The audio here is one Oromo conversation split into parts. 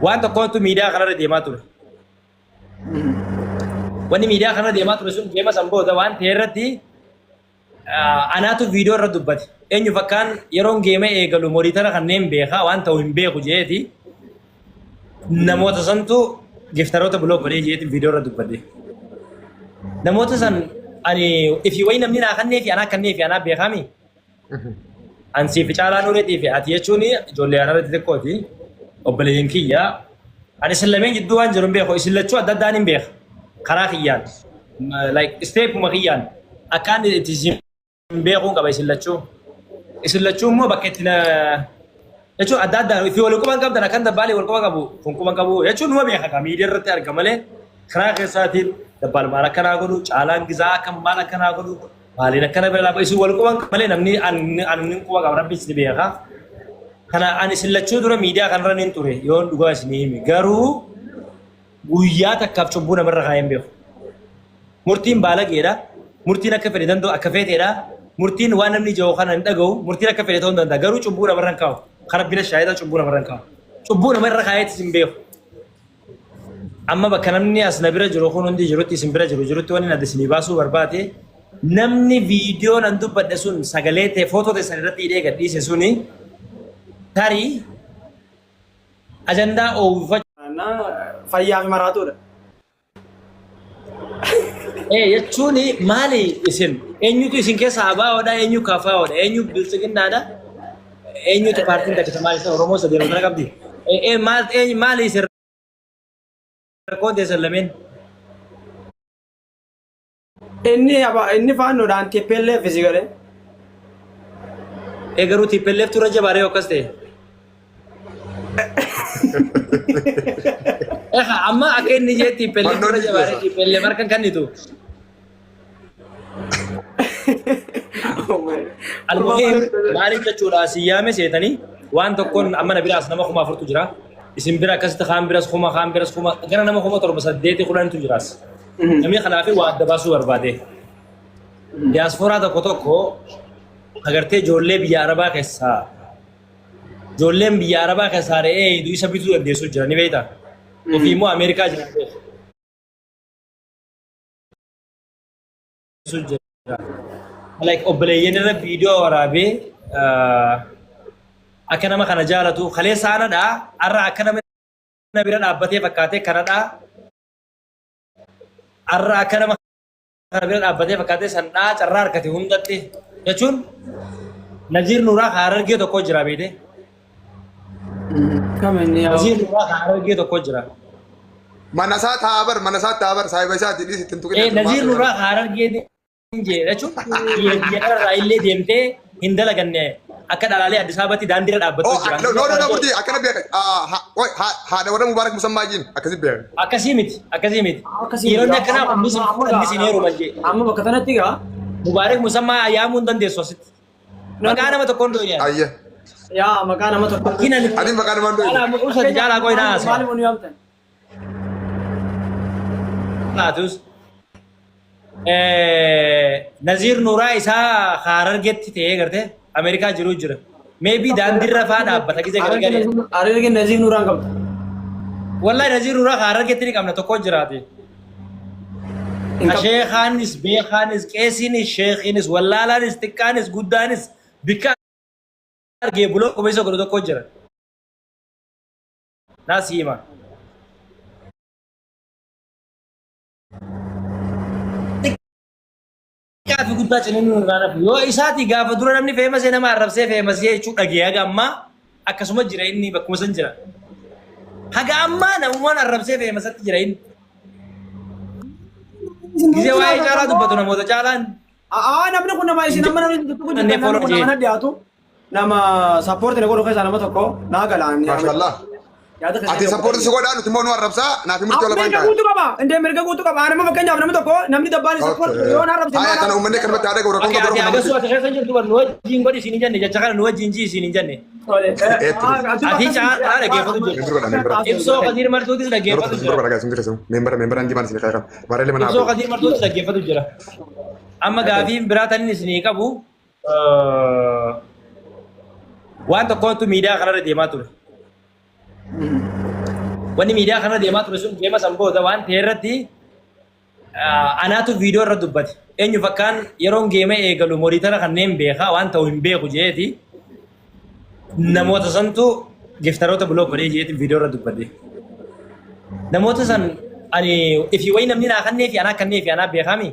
Waan tokkotu miidiyaa kanarra deemaa ture. Wanni miidiyaa kanarra deemaa ture sun deema san booda waan ta'e irratti anaatu viidiyoo irra dubbate. Eenyu fakkaan yeroon geema eegalu monitor kanneen beekaa waan ta'u hin beeku jeeti. Namoota santu giftaroota block godhee jeeti viidiyoo irra dubbate. Namoota san ani ifii wayi namni naa kannee fi anaa kannee fi anaa beekaami. An siif caalaa nuureetii fi ati jechuun ijoollee anarra xixiqqooti. Obboleeyyan kiyya. Ani isin lameen jidduu waan jiru hin beeku. Isin lachuu adda addaan hin beeka. Karaa kiyyaan. Like stepuma kiyyaan. Akkaan itti isin beekuun qaba isin lachuu. Isin lachuu immoo bakka itti na jechuun adda addaan fi wal quban qabdan akkan dabbaalee wal quba qabu kun quban qabu jechuun numa beeka kaa miidiyaa irratti arga malee karaa keessaatiin dabbaal maal akkanaa godhu caalaan gizaa akkam maal akkanaa godhu maaliin akkana bira lafa isin wal quban malee namni an quba qaba rabbi isin beeka. Kana ani isin lachuu dura miidiyaa kanarra nin ture yoon dhugaa isin himi garuu guyyaa takkaaf cubbuu namarra kaa'ee hin beeku. Murtiin baalageedha. Murtiin akka fedhe danda'u akka feeteedha. Murtiin waan namni jiru kana hin dhaga'u. Murtiin akka fedhe ta'uu hin danda'a. Garuu cubbuu namarra hin kaa'u. Kan rabbiin shaayida cubbuu namarra hin kaa'u. Cubbuu namarra kaa'eetis hin beeku. Amma bakka namni as na bira jiru kun hundi jirutti isin bira jiru jirutti wanni adda isinii baasuu barbaade namni viidiyoo nan dubbadhe sun sagalee ta'e footoo ta'e san irratti hidhee gadhiise suni tarii ajandaa oowwifachuu Na fayyaa fi maraatuudha. Jechuun maali isin eenyutu isin keessa ABOdha eenyu KFOdha eenyu biltsiginnaadha eenyutu paartiin takka maali isa Oromoo sadeen kana qabdi maal eenyu maali isin rakkoon teessan lameen Inni inni faannoodhaan TPLF si galee. Garuu TPLF turre jabaaree akkas ta'e. Eha amma akka inni jee TPLF Fannoon turre ni jabaaree jeesa. TPLF harka kennitu. Almuhiim maaliif jechuudha si yaame seetanii waan tokkoon amma na biraas nama 4000tu jira. Isin bira akkasitti kaan biras kuma kaan biras kuma gara nama 7,000 8 10tu jiraas. Namni kanaaf waa adda baasuu barbaade. Diyaaspooraa tokko tokko agartee ijoollee biyya Arabaa keessaa ijoolleen biyya Arabaa keessaa re'ee hedduu isa bituu dandeessu jira ni beektaa? Ofii immoo Ameerikaa jira. Jira. Like obboleeyyan irra viidiyoo waraabee akka nama kana jaalatu kaleessa anadha har'a akka nama bira dhaabbatee fakkaatee kanadha har'a akka nama kana bira dhaabbatee fakkaatee sandhaa carraa harkate hundatti jechuun Naziir Nuuraa ka Harargee tokko jira beekte. Kam inni yaa. Naziir Nuuraa ka Harargee tokko jira. Mana isaa taa'aa bar, mana isaa taa'aa bar, saahiba isaati dhiisi ittiin tuqin. Naziir Nuuraa ka Harargee jee jechuun biyya biyya kanarraa illee deemtee hin dalaganne akka dhalaalee Addis Ababaatti daandiirra dhaabbattu Oh, jira. no, no, no, murtii akkana beeka. Oi, haadha warra Mubaarak Musammaa jiin akkasi beeka. Akkasii miti, akkasii miti. Dhiironni akkanaa kun ni fuudhan ni heeruman jee. Amma bakka kanatti gaa. Mubaarak Musammaa yaamuu hin dandeessu asitti. Maqaa nama tokkoon dhoyne. Ayye. Yaa maqaa nama tokko. Fakkiin ani Ani maqaa namaan dhoyne. Caalaa usati caalaa qoy naa haasa'e. Maaliif nu yaamtan? Laatus. Naziir Nuuraa isaa Harargetti ta'ee gartee Ameerikaa jiru jira. Maybe daandiirra faa dhaabbata gizee gargaree. Harargee Naziir Nuuraan qabdu. Wallahi Naziir Nuuraa Harargetti ni qabna tokko jiraate. Sheekaanis, beekaanis, qeesiinis, sheekiinis, wallaalaanis, xiqqaanis, guddaanis bikka argee buloo qubeessa godhu tokko jira. Naas hima. Xiqqaa fi guddaa ciniinuu irraa nafu. Yoo isaati gaafa dura namni feemasee nama arrabsee feemasee jechuu dhagee haga ammaa akkasuma jira inni bakkuma san jira. Haga ammaa namumaan arrabsee feemasatti jira inni. Gisee waa'ee caalaa dubbatu namoota caalaan Aa namni kun nama isin amma namni tokko Annee jirtan namni kun follow nama na dhiyaatu nama sappoorti na godhu keessaa nama tokko naa galaan. Maashaallah. Yaada keessan Ati sappoorti si godhaa nuti immoo nu arrabsaa naaf murtii olafaan Mirga ta'a. guutuu qaba. Indee mirga guutuu qaba. Nama fakkeenyaaf namni tokko namni dabbaan sappoorti yoo na arrabse Haya kana uummanni akkanumatti haadha gowra Ati kun ati gowra agasuu ati keessa jirtu bar nu wajjin godhi isin hin jenne jecha kana nu wajjin jii isin hin jenne. Ati caalaa dhaggeeffatu jirta. Ibsoo Kadiir Martuutis dhaggeeffatu jira. Membara membara anji maal isin kaayam. Barele mana Ibsoo Kadiir Martuutis dhaggeeffatu jira. Amma gaafiin biraa tanin isinii qabu waan tokkotu miidiyaa kanarra deemaa ture. Wanni miidiyaa kanarra deemaa ture sun geema san booda waan ta'e irratti anaatu viidiyoo irra dubbate. Eenyu fakkaan yeroon geema eegalu monitor kanneen beekaa waan ta'u hin beeku jeeti. Namoota santu giftaroota block godhee jeeti viidiyoo irra dubbate. Namoota san ani ifii wayi namni naa kannee fi anaa kannee fi anaa beekaami.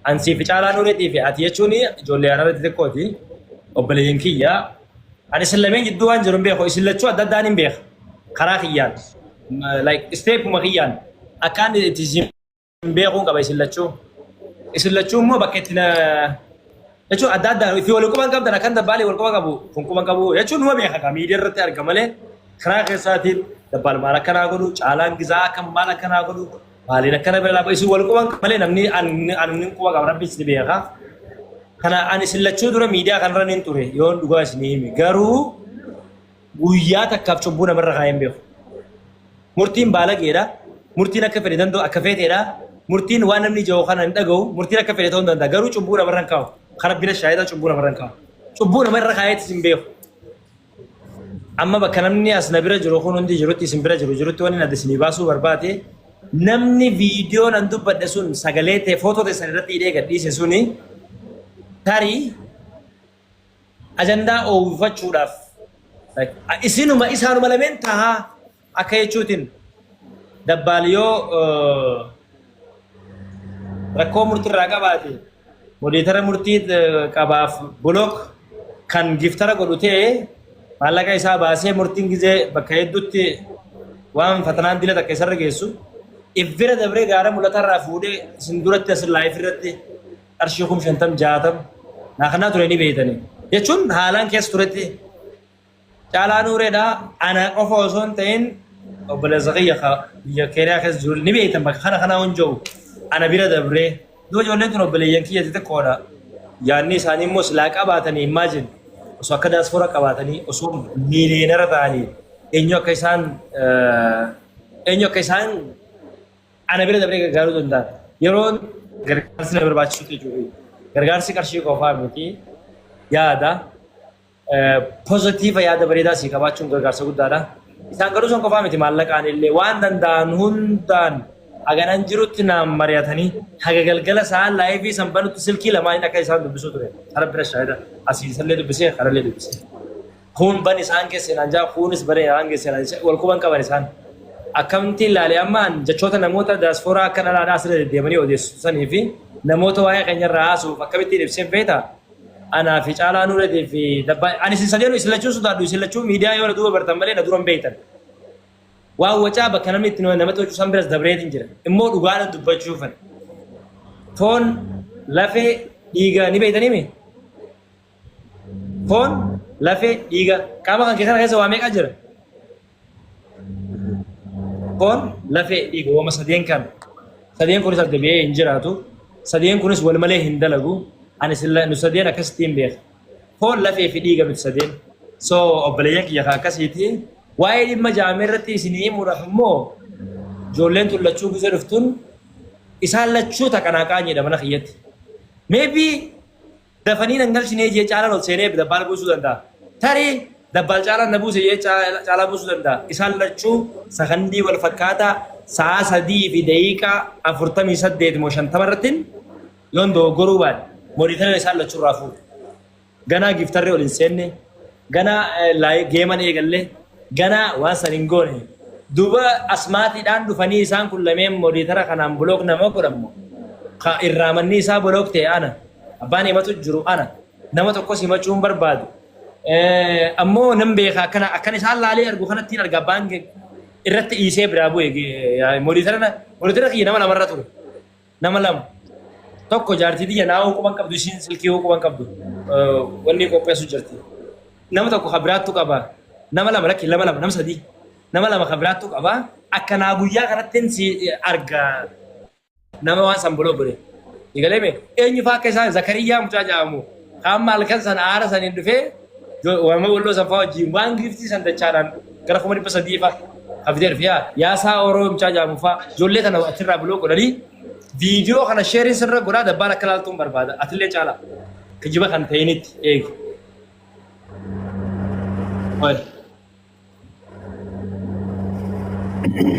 An siif caalaa nuureetii fi ati jechuun ijoollee anarra xixiqqooti. Obboleeyyan kiyya. Ani isin lameen jidduu waan jiru hin beeku. Isin lachuu adda addaan hin beeka. Karaa kiyyaan. Like stepuma kiyyaan. Akkaan itti isin beekuun qaba isin lachuu. Isin lachuu immoo bakka itti na jechuun adda addaan ifi wal quban qabdan akkan dabbaalee wal quba qabu kun quban qabu jechuun numa beeka kaa miidiyaa irratti arga malee karaa keessaatiin dabbaal maal akkanaa godhu caalaan gizaa akkam maal akkanaa godhu maaliin akkana bira dhaaba isin wal quban malee namni an quba qaba rabbis ni beeka. Kana ani isin lachuu dura miidiyaa kanarra nin ture yoon dhugaa isinii hime garuu guyyaa takkaaf cubbuu namarra kaa'ee hin beeku. Murtiin baalageedha. Murtiin akka fedhe danda'u akka feeteedha. Murtiin waan namni jiru kana hin dhaga'u. Murtiin akka fedhe ta'uu hin danda'a. Garuu cubbuu namarra hin kaa'u. Kan rabbina shaayidaa cubbuu namarra hin kaa'u. Cubbuu namarra kaa'eetis hin beeku. Amma bakka namni as na bira jiru kun hundi jirutti isin bira jiru jirutti wanni adda isinii baasuu barbaade namni viidiyoo nan dubbadhe sun sagalee ta'e footoo teessan irratti hidhee gadhiise suni tarii ajandaa oowwifachuudhaaf isinuma isaanuma lameen tahaa akka jechuutiin dabbaal yoo rakkoo murtiirraa qabaate moderator murtii qabaaf block kan giftara godhu ta'e maallaqa isaa baasee murtiin gizee bakka hedduutti waan fatanaan dila takka isarra geessu if bira dabree gaara mul'atarraa fuudhee isin duratti as live irratti qarshii 50,000 60 naa kanaa ture ni beeytanii jechuun haalaan keessa turetti Caalaa Nuureedha ana qofa osoo hin ta'in obboleessa kiyya biyya Keeniyaa keessa jiru ni beeytan bakka kana kana hunja'u ana bira dabree duba ijoolleen tun obboleeyyan kiyya xixiqqoodha yaadni isaanii immoo silaa qabaatanii imagine osoo akka daaspora qabaatanii osoo miiliyoonara ta'anii eenyu akka isaan eenyu akka isaan ana bira dabree gargaaruu danda'a. Yeroon gargaarsi na barbaachisu jechuudha. Gargaarsi qarshii qofaa miti yaada positive yaada bareedaa sii qabaachuun gargaarsa guddaadha. Isaan garuu sun qofaa miti maallaqaan illee waan danda'an hundaan haganan jirutti naan mari'atanii haga galgala sa'aan live san banutti silkii lamaaniin akka isaan dubbisuu ture. Rabbi na shaahida. Asii isallee dubbisee kanallee dubbisee. Kun ban isaan keessa naan jaa kunis ban isaan keessa naan jaa wal quban qaban isaan. Akkamitti ilaale amma an jechoota namoota daaspooraa akka dhalaadhaa asirra deddeemanii odeessu sanii fi namoota waa'ee keenyarraa haasuuf akkamittiin ibseen beektaa? Anaa fi Caalaa Nuureetii fi Dabbaa ani isin sadeenu isin lachuu sodaadhu isin lachuu miidiyaa yoo na duuba bartan malee na dura hin beektan. Waan wacaa bakka namni itti namatti wacuu san biras dabreetiin jira. Immoo dhugaadha dubbachuufan. Foon lafee dhiiga ni beektanii mi? Foon lafee dhiiga qaama kan keessa keessa waa meeqa jira? Foon lafee dhiiga wama sadeen kan. Sadeen kunis adda ba'ee hin jiraatu. Sadeen kunis wal malee hin dalagu. Ani nu sadeen akkasitti hin beeka. Foon lafee fi dhiiga nuti sadeen. So obboleeyyan kiyya kan akkasiiti. Waa'ee dhimma jaamee irratti isinii himuudhaaf immoo ijoolleen tun lachuu gizee dhuftun isaan lachuu takkanaa qaanyiidha mana kiyyatti. Maybe dafanii nan galchinee jee caalaan ol seenee dabbaal buusuu danda'a. Tarii dabbaal caalaan na buuse jee caalaa buusuu danda'a. Isaan lachuu sakandii wal fakkaataa sa'a 3:48 moo 50 irratti yoon dogoggoruu baadhe monitor isaan lachuu irraa fuudhu. Ganaa giftarri ol hin seenne, ganaa geeman eegalle, ganaa waan san hin goone. Duuba asmaatiidhaan dhufanii isaan kun lameen monitor kanaan block nama godhammo. Ka irraa manni isaa block ta'e ana. Abbaan himatu jiru ana. Nama tokkos himachuu hin barbaadu. Ammoo nan beeka akkana akkan isaan laalee argu kanatti arga abbaan irratti dhiisee biraa bu'e. Monitor kiyya nama lamarra ture. Nama lama. Tokko jaartii tiyya naa'uu quban qabdu ishiin silkii quban qabdu. Wanni qopheessu jirti. Nama tokko ka biraattu qaba. Nama lama lakki lama lama nama sadii. Nama lama ka biraattu qaba. Akkanaa guyyaa kanatti si arga. Nama waan san block godhe. Egalee mee eenyu fa'aa akka isaan Zakariyaa mucaa jedhamu qaama halkan sana aara saniin dhufee waama walloo san fa'aa wajjin waan giftii san dachaadhaan gara 300,000 fa'aa kabidee dhufe yaa yaasaa oroo mucaa jedhamu fa'aa ijoollee tana achirraa block godhanii viidiyoo kana sheeriin sirra godhaa dabbaan akka laaltuun barbaada atillee caalaa kijiba kan ta'initti eegi. Wayi.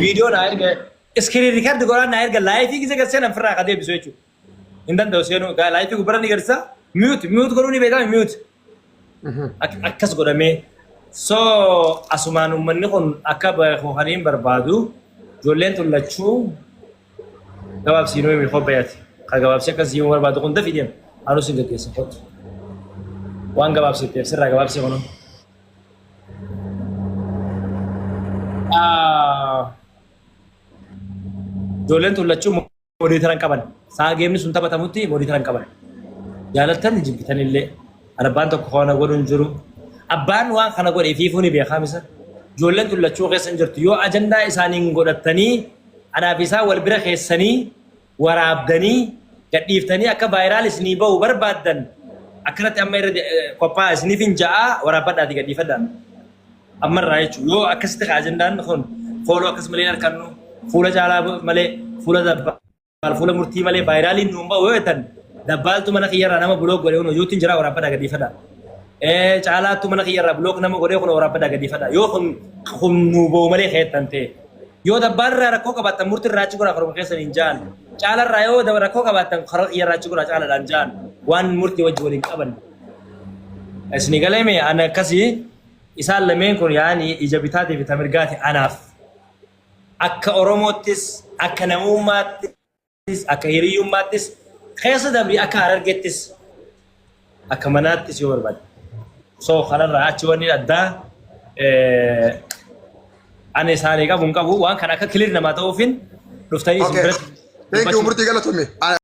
Viidiyoo naa erga screen record godhaa naa erga live gisa garsee nan firraa ka deebisu jechuudha. Hin danda'u seenuu live gubbara ni garsiisa. Mute mute godhuu ni beekama mute. Akkas godhamee. So asumaan uummanni kun akka beeku kan hin barbaadu ijoolleen tun lachuu gabaabsiinuu himi kopheeti. Ka gabaabsee akkas himuu barbaadu kun dafii deema. Anuu sin gaggeessa kottu. Waan gabaabsiteef sirraa gabaabsee kunuu. Ijoolleen tun lachuu moderator hin qaban. Sa'a geemni sun taphatamutti moderator hin qaban. Jaalattan jibbitan illee. Abbaan tokko kana godhu hin jiru. Abbaan waan kana godhe ifiifuu ni beekaa misa. Ijoolleen tun lachuu keessa hin jirtu. Yoo ajandaa isaaniin godhattanii anaaf isaa wal bira keessanii waraabdanii gadhiiftanii akka viral isinii bahu barbaaddan akkanatti amma irra qophaa'aa isiniif hin ja'aa waraabbadhaati gadhiifadhaa. Ammarraa jechuudha. Yoo akkasitti ka ajandaan kun follow akkas malee hin harkannu fuula caalaa malee fuula dabbaal fuula murtii malee viraliin nuun bahu yoo jettan dabbaaltu mana kiyyarraa nama block godhee kun hojiitti jira waraabbadhaa gadhiifadhaa. Caalaattu mana kiyyarraa block nama godhee kun waraabbadhaa gadhiifadhaa. Yoo kun kun nuu bahu malee keettan ta'e. Yoo dabbaan irraa rakkoo qabaattan murtii irraa achi godhaa karuma keessan hin ja'an. Caalarraa yoo rakkoo qabaattan karaa kiyyarraa achi godhaa caalaadhaan ja'an. Waan murtii wajji waliin qaban. Isin galee mee ana akkasii isaan lameen kun yaani ija bitaatii fi tamirgaati anaaf. Akka Oromoottis, akka namummaattis, akka hiriyyummaattis, keessa dabri akka Harargeettis, akka manaattis yoo barbaade. So kanarraa achi wanni addaa ani isaanii qabu hin qabu waan kana akka clear namaa ta'uufin dhuftanii isin Okay. biratti Thank you dubbachuu murtii galatoomi.